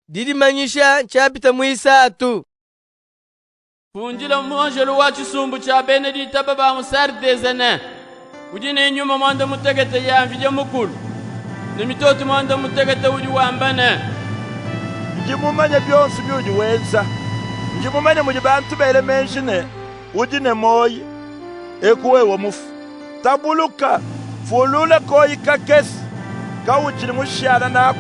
Didimanyisha nshapita muisatu. Fundila muanjelu wa tshisumbu tshia bena ditaba ba mu Sardeze ne, udi ne nyuma muanda mutekete ya Mvidie Mukulu ne mitoto muanda mutekete udi wamba ne, Ndi mumanye bionso biudi wenza. Ndi mumanye mudi bantu bela meji ne, udi ne muoyi, eku wewe mufue. Tabuluka, fulula koyi kakese kautshidi mushala naku,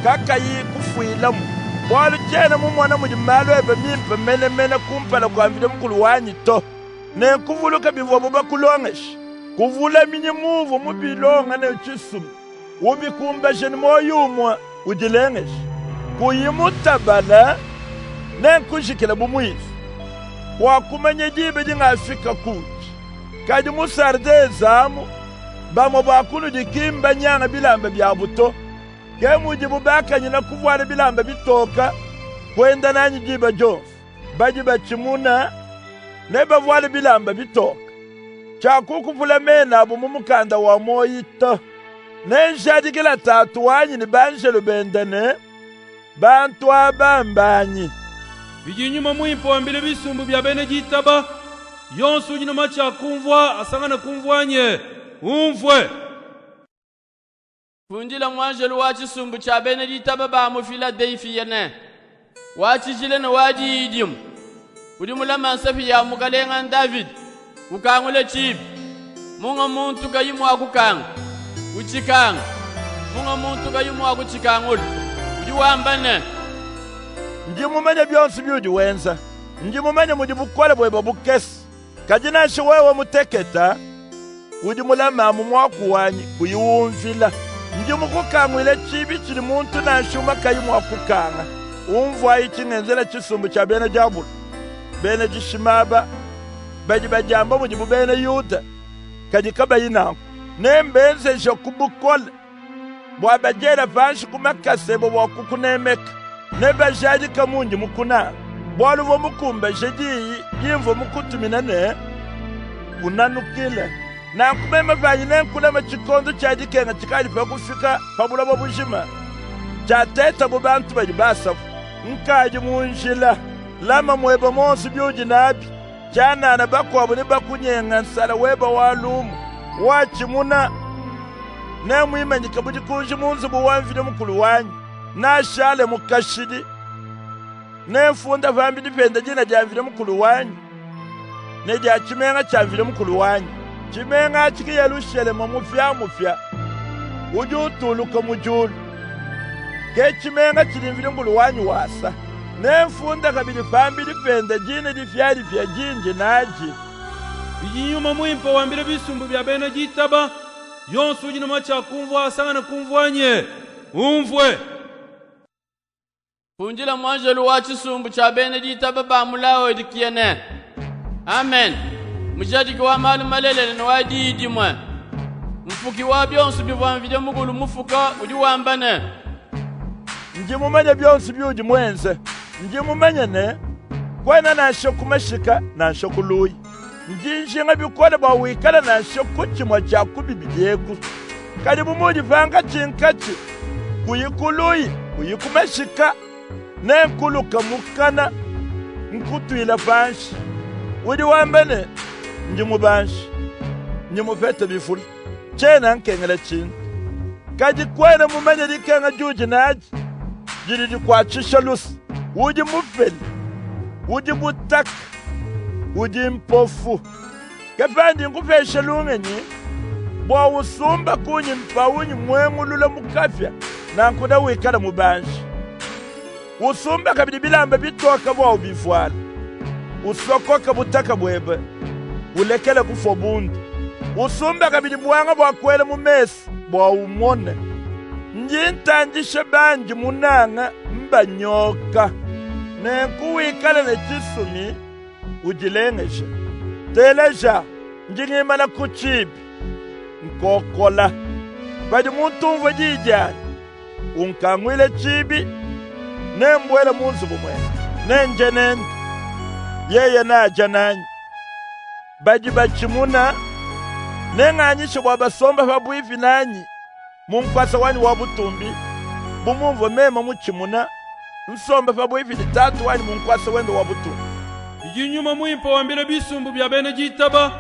kakayi kufuilamu. Bualu tshiena mumone mudi malu ebe mimpe menemene kumpala kua Mvidi Mukulu wanyi to. Nenku vuluka bivuabu bakulongeshe. Kuvulaminyi muuvua mubilonge ne tshisumi. Ubikumbaje ne muoyi umue, udilengeje. Kuyi mutabale, nenkujikile bu muivi. Kuakumanya diba dingafika kuudi. Kadi mu Sardeze amu, bamue ba kunudi ki mbanyange bilamba biabu to. Ke mudibu bakanyina kuvuala bilamba bitoka, kuenda nanyi diba dionsu. Badi batshimuna nebavuale bilamba bitoka. Tshiakukupula mena abu mu mukanda wa muoyi to. Nenjadikile Tatu wanyi ne banjelu bende ne, bantu aba mbanyi. Bidi Nyuma Muimpe wambila bisumbu bia bena ditaba, yonso udi ne matshi a kumvua asangane kumvuanye, umvue. Fundila muanjelu wa tshisumbu tshia bena ditaba ba mu Filadelfiya ne, wa tshijila ne wa diyi dimue, udi mulama nsapi ya mukalenga Davide, ukangula tshiibi, munga muntu kayi mua kukanga, utshikanga, munga muntu kayi mua kutshikangula, udi wamba ne, Ndi mumanye bionso biudi wenza, ndi mumanye mudi bukole buebe bukese, kadi nansha wewe muteketa, udi mulame amu muaku wanyi kuyi umvila. Ndi mukukanguile tshiibi tshidi muntu nansha umue kayi mua kukanga. Umvuayi tshingenzela tshisumbu tshia bena diabulu, bena dishima aba, badi badiamba mudibu bena Yuda, kadi kabayi nanku. Nembenzeje ku bukole bua badiele panshi ku makasa ebe bua kukunemeka. Nebajadike mundi mukunange, bualu uvua mukumbaje diyi dimvua mukutumine ne, unanukile. Nanku meme panyi nenkulame tshikondo tshia dikenga tshikadi pa kufika pa buloba bujima, tshiatetabu bantu badi basapu. Nkadi mu njila, lama muebe muonso biudi nabi, tshianana bakuabu nebakunyenga nsala webe wa lumu. Watshimuna, nemuimanyike bu dikunji mu nzubu wa Mvidi Mukulu wanyi. Nashalemu kashidi. Nemfunda pambidi pende dina dia Mvidi Mukulu wanyi ne dia tshimenga tshia Mvidi Mukulu wanyi. Tshimenga atshi ke Yelushalema mupiamupia udi utuluka mu diulu. Ke tshimenga tshidi Mvidi Mukulu wanyi wasa. Nemfunde kabidi pambidi pende dina dipiadipia dindi nadi. Bidi Nyuma Muimpe wambila bisumbu bia bena ditaba, yonso udi ne matshi a kumvua asangane kumvuanye, umvue. Fundila muanjelu wa tshisumbu tshia bena ditaba ba mu Laodikiya ne, Amen, mujadiki wa malu malelela ne wa diyi dimue, mfuki wa bionso bivua Mvidi Mukulu mufuka, udi wamba ne, Ndi mumanye bionso biudi muenze. Ndi mumanye ne, kuena nansha ku mashika nansha ku luya. Ndi njinga bikole bua wikale nansha ku tshimue tshia ku bibidi eku. Kadi bu muudi pankatshinkatshi, kuyi ku luya, kuyi ku mashika, nenkuluke mukana, nkutuila panshi. Udi wamba ne, ndi mubanji, ndi mupete bivule, tshiena nkengela tshintu. Kadi kuena mumanye dikenga diudi nadi didi dikuatshisha luse. Udi mupele, udi butaka, udi mpofu. Ke pandi nkupesha lungenyi bua usumba kunyi mpawunyi muengulula mu kapia, nanku newikale mubanji. Usumbe kabidi bilamba bitoke bua ubivuale. Usokoke butaka buebe, ulekele kufua bundu. Usumbe kabidi buanga bua kuela mu mesu bua umone. Ndi ntandisha bandi munanga, mbanyoka. Nenku wikale ne tshisumi, udilengeje. Teleja, ndi ngimana ku tshiibi, nkokola. Padi muntu umvua diyi dianyi, unkanguile tshiibi, nembuele mu nzubu muende, nendie nende, yeye neadia nanyi. Badi batshimuna, nenganyishe bua basombe pabuipi nanyi mu nkuasa wanyi wa butumbi, bu mumvua meme mutshimuna. nsombe pabuipi ne Tatu wanyi mu nkuasa wende wa butumbi. Bidi Nyuma Muimpe wambila bisumbu bia bena ditaba,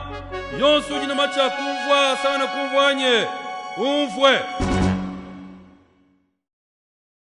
yonso udi ne matshi a kumvua asangane kumvua nye, umvue.